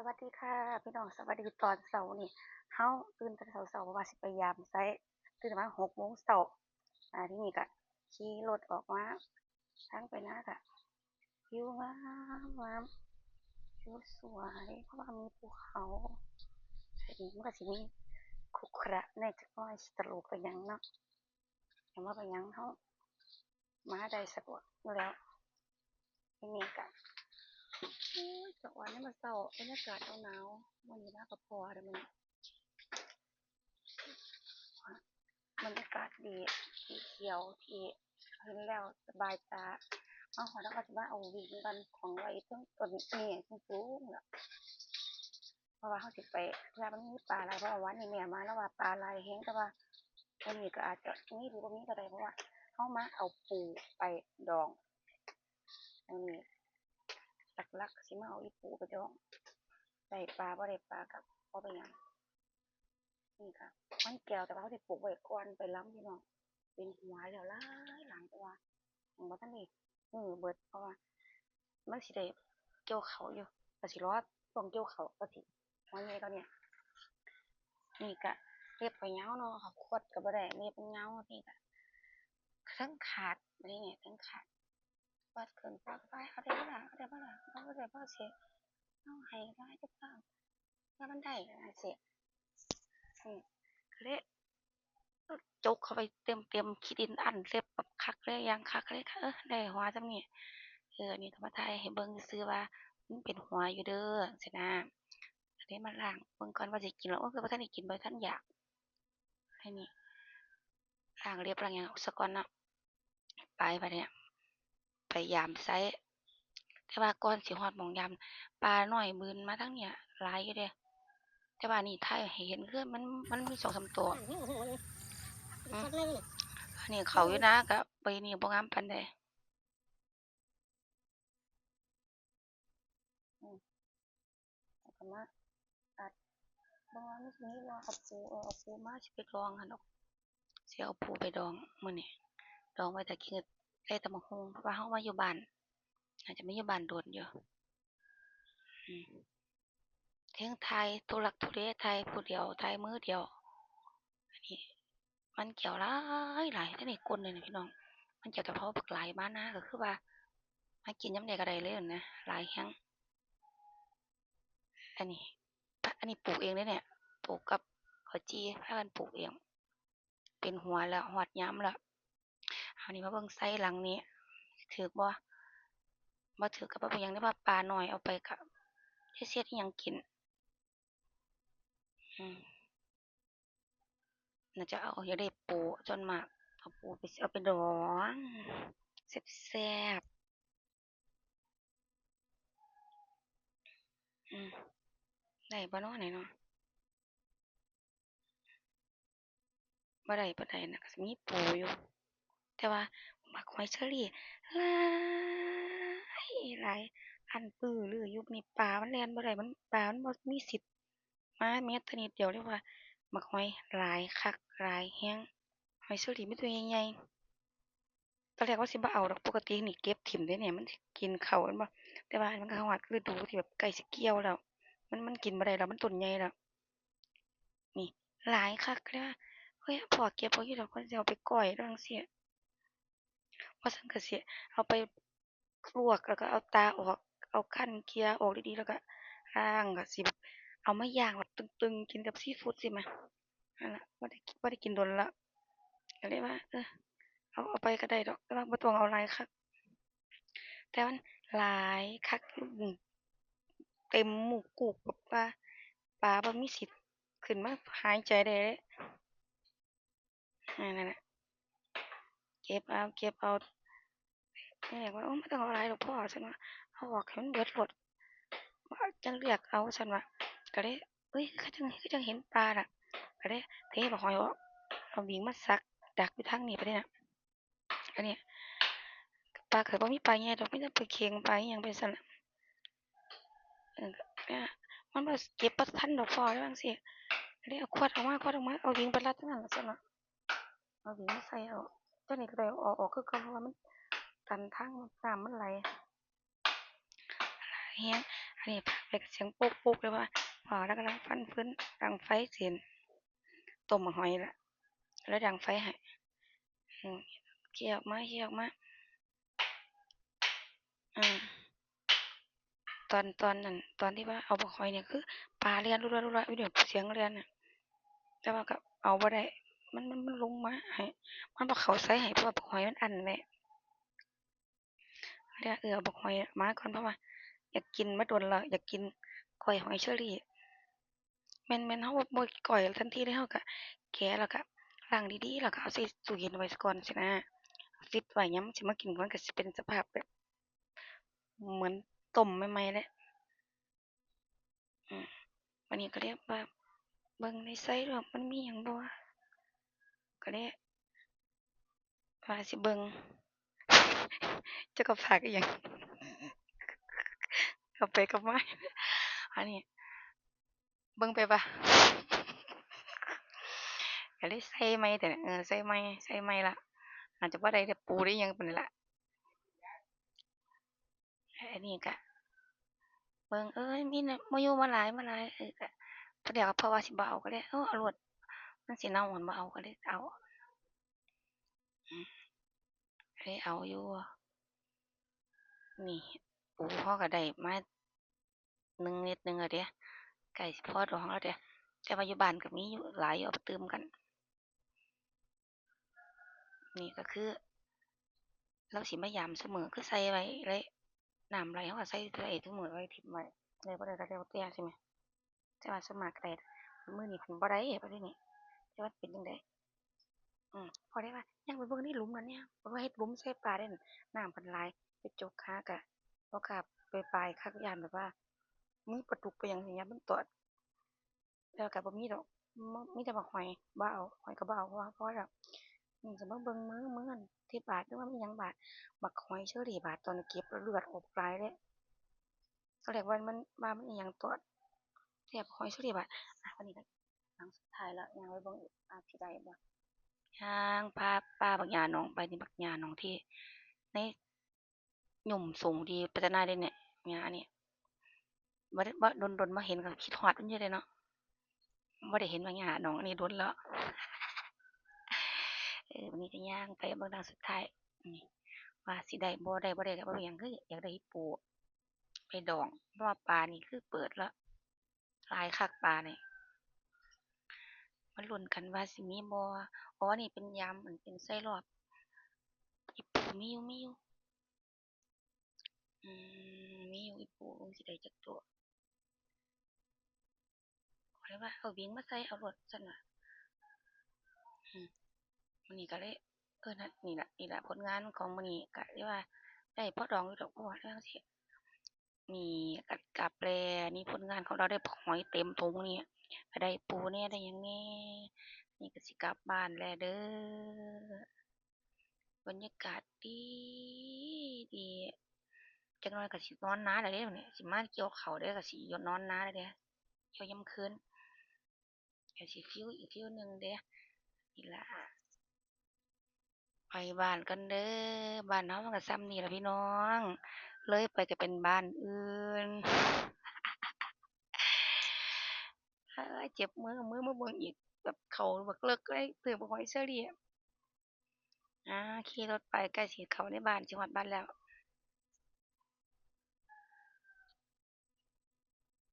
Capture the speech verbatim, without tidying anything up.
สวัสดีค่ะพี่น้อง สวัสดีตอนเช้านี่ เฮาตื่นแต่เช้าๆ ว่าสิไปยามไซ ตื่นมาหกโมงเช้า อ่า ทีนี้ก็ขี่รถออกมา ทางไปนาก็วิวงามงาม วิวสวย เพราะว่ามีภูเขา อันนี้มันก็สิมีขรุขระแหน่จักหน่อย สิตลกไปหยังเนาะ แต่ว่าไปหยังเฮามาได้สะดวกอยู่แล้ว ทีนี้ก็ โอ้ย สะออนยามมื้อเช้า บรรยากาศหนาวๆ มื้อนี้มากับพ่อเด้อมื้อนี้ บรรยากาศดี ที่เขียว ที่เห็นแล้วสบายตา มาฮอดแล้วก็สิมาเอาวิ่งกันของไว้เทิงต้นไม้สูงๆ ล่ะ เพราะว่าเฮาสิไป เพื่อมันมีปลาหลาย เพราะว่าวันนี้แม่มาแล้วว่าปลาหลายแฮง แต่ว่าวันนี้ก็อาจจะมีหรือบ่มีก็ได้ เพราะว่าเฮามาเอาปูไปดอง อันนี้หลักๆ สิมาเอาอีปูไปดอง ได้ปลาบ่ได้ปลาก็บ่เป็นหยัง นี่ค่ะ มันแก้ว แต่ว่าเฮาสิปลูกไว้ก่อนไปลำพี่น้อง เป็นหัวแล้วหลายหลัง แต่ว่ายังบ่ทันได้ เออ เบิด เพราะว่ามันสิได้เกี่ยวข้าวอยู่ ก็สิรอช่วงเกี่ยวข้าวก็สิหัวใหญ่กว่านี้ นี่ก็เล็บก็ยาวเนาะ ข้าวโพดก็บ่ได้ เล็บมันยาว นี่ก็เทิงขาด นี่เนี่ยเทิงขาด วัดขึ้นปากไป เอาได้บ่ล่ะ เอาได้บ่ล่ะ เอาบ่ได้บ่เสีย เอาให้ได้จักเท่า แล้วมันได้จังซี่ อืม ก็เลยจกเข้าไปเต็มๆ ขี้ดินอั้นเล็บแบบคักเลย อย่างคักเลยค่ะ เออ ได้หัวส่ำนี้ เออ อันนี้ก็มาถ่ายให้เบิ่งซื่อๆ ว่ามันเป็นหัวอยู่เด้อ จังซี้นะ ก็เลยมาล้างเบิ่งก่อนว่าสิกินแล้ว โอ้ย คือบ่ทันได้กิน บ่ทันอยาก อันนี้ ล้างเล็บล้างหยังออกซะก่อนเนาะ ไปบัดเนี่ย ไปยามไซ แต่ว่าก่อนสิฮอดหม่องยาม ปลาน้อยบินมาทางเนี่ยหลายอยู่เด้ แต่ว่านี่ถ่ายให้เห็นคือมัน มันมีสองสามตัว อืม อันนี้เขาอยู่นะ ก็ใบนี้บ่งามปานใด อืม แล้วก็มาตัด บ่ว่ามันสิมีบ่ เอาปู เออ เอาปูมาสิไปดองหั่นดอก สิเอาปูไปดองมื้อนี้ ดองไว้ถ้ากินกับใส่ตำบักหุ่ง เพราะว่าเฮามาอยู่บ้าน อาจจะมาอยู่บ้านโดนอยู่ อืม เทิงถ่ายทุลักทุเล ถ่ายผู้เดียว ถ่ายมือเดียว อันนี้ มันแก้วหลายหลาย แต่นี่ก้นเลยนะพี่น้อง มันแก้วแต่เพราะบักหลายมานะ ก็คือว่า มากินยามใดก็ได้เลยนะ หลายแฮง อันนี้ อันนี้ปลูกเองเลยเนี่ย ปลูกกับข้าวจี่ พากันปลูกเอง เป็นหัวแล้ว ฮอดยามแล้ว เอานี่มาเบิ่งไซหลังนี้ ถืกบ่ บ่ถืกก็บ่เป็นหยังเด้ ว่าปลาน้อยเอาไปก็เฮ็ด เฮ็ดอิหยังกิน อืม น่าจะเอา อยากได้ปู ส่วนมากเอาปูไป เอาไปดอง แซ่บๆ อืม ได้บ่เนาะนี่เนาะ บ่ได้ปานใดนะ ก็สิมีปูอยู่ แต่ว่าบักหอยเชอรี่หลายหลาย อั้นปื้อลืออยู่ นี่ปลามันแล่นบ่ได้ มัน ปลามันบ่มีสิทธิ์มาแม้แต่นิดเดียวเลย ว่าบักหอยหลายคักหลายแฮง หอยเชอรี่มีตัวใหญ่ๆ ตอนแรกว่าสิบ่เอาดอก ปกตินี่เก็บถิ่มเด้เนี่ย มันสิกินข้าวแม่นบ่ แต่ว่ามันก็ฮอดฤดูที่แบบใกล้สิเกี่ยวแล้ว มัน มันกินบ่ได้แล้ว มันต้นใหญ่แล้ว นี่ หลายคักเลยว่า เฮ้ย พ่อเก็บเอาอยู่ดอก เพิ่นสิเอาไปก้อยจั่งซี้ ว่าซั่นก็สิเอาไปลวก แล้วก็เอาตาออก เอาคั้นเกลือออกดีๆ แล้วก็ล้าง ก็สิเอามาย่างแบบตึงๆ กินกับซีฟู้ดซี้แหม นั่นล่ะ บ่ได้ บ่ได้กินโดนละ ก็เลยว่า เออ เอา เอาไปก็ได้ดอก แต่ว่าบ่ต้องเอาหลายคัก แต่มันหลายคัก เต็มหมู่กูก แบบว่าปลาบ่มีสิทธิ์ขึ้นมาหายใจได้เลย อ่า นั่นแหละ เก็บเอา เก็บเอา แม่ว่า โอ้ บ่ต้องเอาหลายดอกพ่อ ซั่นว่า เอาออกให้มันเบิดโลด จั่งเลือกเอา ซั่นว่า ก็เลย เอ้ย คือจั่ง คือจั่งเห็นปลาน่ะ ก็เลยเทบักหอยออก เอาหวิงมาสักดักอยู่ทางนี้ไปเลยน่ะ อันนี้ ปลาเกิดบ่มีปลาใหญ่ดอก มีแต่ปลาเข็ง ปลาอิหยังไปซั่นน่ะ เออ เนี่ย มันบ่เก็บบ่ทันดอกพ่อ ว่าจั่งซี้ ก็เลยเอาขวดออกมา ขวดออกมา เอาหวิงไปรัดทั้งนั้นล่ะ ซั่นน่ะ เอาหวิงมาใส่เอา เจ้านี่ก็ได้เอาออกคือเก่า เพราะว่ามันตันทาง น้ำมันไหล แฮง อันนี้ ไปกับเสียงโป๊กๆเลยว่า พ่อแล้วกำลังฟันฟืนดังไฟเสียนต้มหอยละ แล้วดังไฟให้ อืม เขี่ยออกมา เขี่ยออกมา อ่า ตอน ตอนนั้น ตอนที่ว่าเอาบักหอยเนี่ย คือปลาเลียนรัวๆๆๆ อยู่เดี๋ยวเสียงเลียนน่ะ แต่ว่าก็เอาบ่ได้ มัน มัน มันลงมาให้ มันบ่เข้าใส่ให้ เพราะว่าบักหอยมันอั้นแหม เรียก เออ เอาบักหอยมาก่อน เพราะว่าอยากกินมาโดนแล้ว อยากกินก้อยหอยเชอรี่ แม่นๆ เฮาบ่ก้อยทันทีเลย เฮาก็แกะแล้วก็ล้างดีๆ แล้วก็เอาใส่ตู้เย็นไว้ก่อนซี้นะ ฟิตไว้ ยามมันสิมากิน มันก็สิเป็นสภาพแบบ เหมือนต้มใหม่ๆ เลย อืม บัดนี้ก็เลยว่า เบิ่งในไซว่ามันมีหยังบ่ ก็เลยว่าสิเบิ่ง เจ้าก็ฝากอีหยัง กลับไปกลับมา อันนี้ เบิ่งไปว่า ก็เลยใส่ใหม่แต่ เออ ใส่ใหม่ ใส่ใหม่ละ อาจจะบ่ได้แต่ปูได้หยังปานนี้ละ อันนี้ก็เบิ่ง เอ้ย มีนะ บ่อยู่ บ่หลาย บ่หลาย เออ ก็ พอเดี๋ยว เพราะว่าสิบ่เอาก็เลย เออ เอาโลด มันสิเน่า มันบ่เอาก็เลยเอา อืม เลยเอาอยู่ นี่ ปูเฮาก็ได้มาหนึ่งเม็ดหนึ่งแล้วเด้ ใกล้สิพอดองแล้วเด้ แต่ว่าอยู่บ้านก็มีอยู่หลายอยู่ เอาไปตื่มกัน นี่ก็คือ เราสิมายามซุมื้อ คือใส่ไว้เลย น้ำไหล เราก็ใส่ไว้ซุมื้อ ไว้ถิ่มไว้ ได้บ่ได้ก็แล้วแต่ ใช่ไหม แต่ว่าส่วนมากก็ได้ มื้อนี้เพิ่นบ่ได้ บัดนี้ แต่ว่าเป็นจั่งใด อืม พอได้ว่า ยังไปเบิ่งในหลุมนั่นเนี่ย เพราะว่าเฮ็ดหลุมใส่ปลาได้นั่น น้ำเพิ่นหลาย ไปจกหาก็บ่กล้าไปปายคัก ย้านแบบว่า มีปลาดุกไปหยังอย่างเงี้ย มันตอด แล้วก็บ่มีดอก บ่ มีแต่บักหอย บ่เอา หอยก็บ่เอา เพราะว่าพอแล้ว อืม ก็มาเบิ่งมื้อ มื้อนั้นที่บาด หรือว่ามีหยังบาด บักหอยเชอรี่บาด ตอนเก็บแล้วเลือดออกหลายเลย ตอนแรกว่ามัน ว่ามันอีหยังตอด แต่บักหอยเชอรี่บาด อ่ะ วันนี้ก็หลังสุดท้ายแล้ว ย่างไปเบิ่งอีก อาจสิได้บ่ ย่างพาป้าบักหญ้าหนองไป นี่บักหญ้าหนองที่ใน หยุ่มสูงดี พัฒนาได้เนี่ย หญ้านี่ บ่ได้ บ่ ดนๆ บ่เห็นก็คิดฮอดมันอยู่เด้เนาะ บ่ได้เห็นบักหญ้าหนองอันนี้ดนแล้ว เออ วันนี้ก็ย่างไปเบิ่งทางสุดท้าย นี่ ว่าสิได้บ่ได้ บ่ได้ก็บ่เป็นหยัง คืออยากได้อีปูไปดอง เพราะว่าปลานี่คือเปิดแล้ว หลายคักปลานี่ มาลุ้นกันว่าสิมีบ่ อ๋อ นี่เป็นยาม อันเป็นไส้รอบ อีปูมีอยู่ มีอยู่ อืม มีอยู่ อีปู เบิ่งสิได้จักตัว ข้อยว่าเอาวิงมาใส่เอาโลด ซั่นว่า อืม มื้อนี้ก็เลย เออ นั่น นี่ล่ะ นี่ล่ะผลงานของมื้อนี้ ก็เรียกว่าได้พอดองอยู่ดอกบัว จั่งซี้ นี่ก็กลับแล้ว นี่ผลงานของเรา ได้หอยเต็มถุงนี่ ก็ได้ปูแหน่ ได้หยังแหน่ นี่ก็สิกลับบ้านแล้วเด้อ บรรยากาศดี ดี จักหน่อยก็สินอนนาแล้วเด้ มื้อนี้ สิมาเกี่ยวข้าวเด้ ก็สินอนนาแล้วเด้ เกี่ยวยามคืน ก็สิฟิวอีกฟิวหนึ่งเด้ นี่ล่ะ ไปบ้านกันเด้อ บ้านเฮามันก็ส่ำนี่ล่ะพี่น้อง เลยไปก็เป็นบ้านอื่น เอ้ย เจ็บมือ มือมาเบิ่งอีก แบบเข้าบักเลิกเลย ถือบักหอยเชอรี่ อ่า ขี่รถไปใกล้สิเข้าในบ้าน สิฮอดบ้านแล้ว